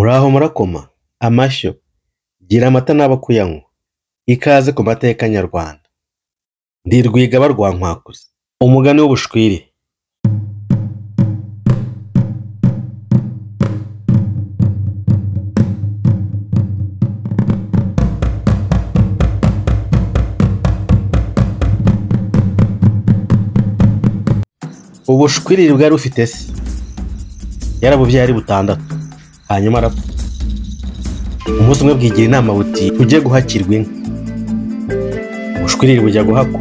Muraho murakoma, amashyo, gira amata n'abo kuyanywa, ikaze ku mateka nyarwanda. Ndi Rwigaba rwa Nkwakuzi, umugani w'ubushwiriri. Ubushwiriri bwari bufite se, yarabubyaye ari butandatu, hanyuma arapfa. Umunsi umwe bwigira inama buti tujye guhakirwa inka. Ubushwiriri bujya guhakwa,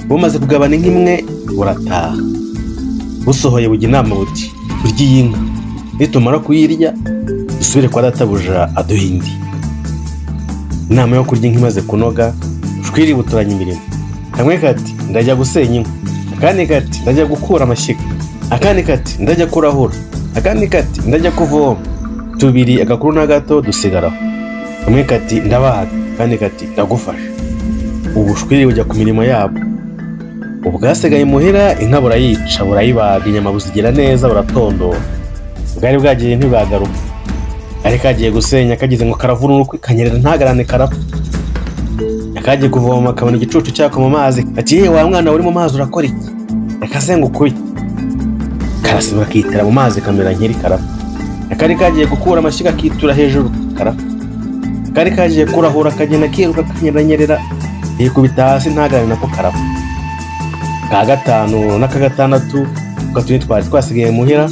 bumaze kugabana inka imwe burataha. Busohoye bujya inama buti turye iyi nka, nitumara kuyirya dusubire kwa databuja aduhe indi. Inama yo kurya inka imaze kunoga, ubushwiriri butoranya imirimo. Kamwe kati ndajya gusenya inkwi, akandi kati ndajya gukura amashyiga, akandi kati ndajya kurahura, akandi kati ndajya kuvoma. Tubiri agakuru n'agato dusigaraho. Kamwe kati ndabaga, akandi kati ndagufasha. Ubushwiriri bujya ku mirimo yabwo. Ubwasigaye imuhira inka burayica, burayibaga, inyama buzigira neza, buratondora. Bwari bwagiye ntibwagaruka. Kari kagiye gusenya kagize ngo karavuna urukwi, kanyerera ntagarane karapfa. Akagiye kuvoma akabona igicucu cyako mu mazi, ati yewe wa mwana uri mu mazi urakora iki? Reka se ngukubite. Karasiba kitera mu mazi kamera nkeri karapfa. Akari kagiye gukura amashyiga akitura hejuru karapfa. Akari kagiye kurahura kagenda kiruka kanyeranyerera, yikubita hasi ntagarane nako karapfa. Ka gatanu n'aka gatandatu tukaba twari twasigaye muhira,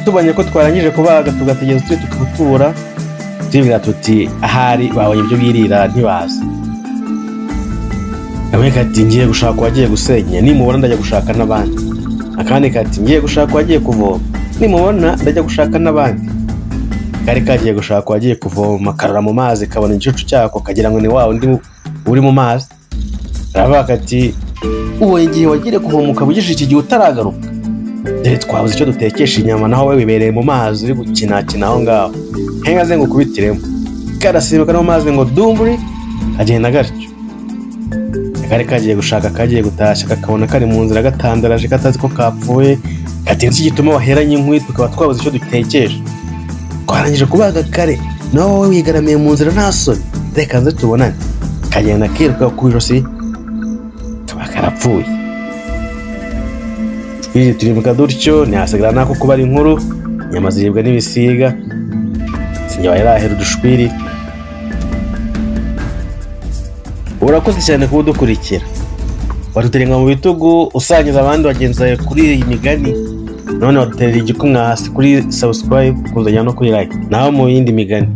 tubonye ko twarangije kubaga tugategereza utundi tukabutubura, tubwira tuti ahari babonye ibyo birira ntibaza. Kamwe kati ngiye gushaka uwagiye gusenya, nimubona ndajya gushaka n'abandi. Akandi kati ngiye gushaka uwagiye kuvoma, nimubona ndajya gushaka n'abandi. Kari kagiye gushaka uwagiye kuvoma, karara mu mazi kabona igicucu cyako kagira ngo ni wa undi uri mu mazi. Karavuga kati ubonye igihe wagiye kuvoma ukaba ugejeje iki gihe utaragaruka, dore twabuze icyo dutekesha inyama, naho wowe wibereye mu mazi uri gukinakina aho ngaho, henga ze ngukubitiremo. Karasimbuka no mu mazi ngo dumburi, kagenda gatyo. Kari kagiye gushaka kagiye gutashya, kakabona kari mu nzira gatandaraje katazi ko kapfuye, kati iki gituma waheranye inkwi tukaba twabuze icyo dutekesha, twarangije kubaga kare nawe wowe wigaramiye mu nzira nta soni, reka nze tubonane. Kagenda kiruka ku ijosi kaba karapfuye. Twiri turimuka dutyo, ntihasigara nako kubara inkuru, inyama ziribwa n'ibisiga, sinjye yarahera udushwiri. Urakoze cyane kuba udukurikira, waduterenga mu bitugu usangiza abandi bagenzi bawe kuri iyi migani, none waduterera igikumwe hasi kuri subscribe, kuzajya no kuri like, naho mu yindi migani.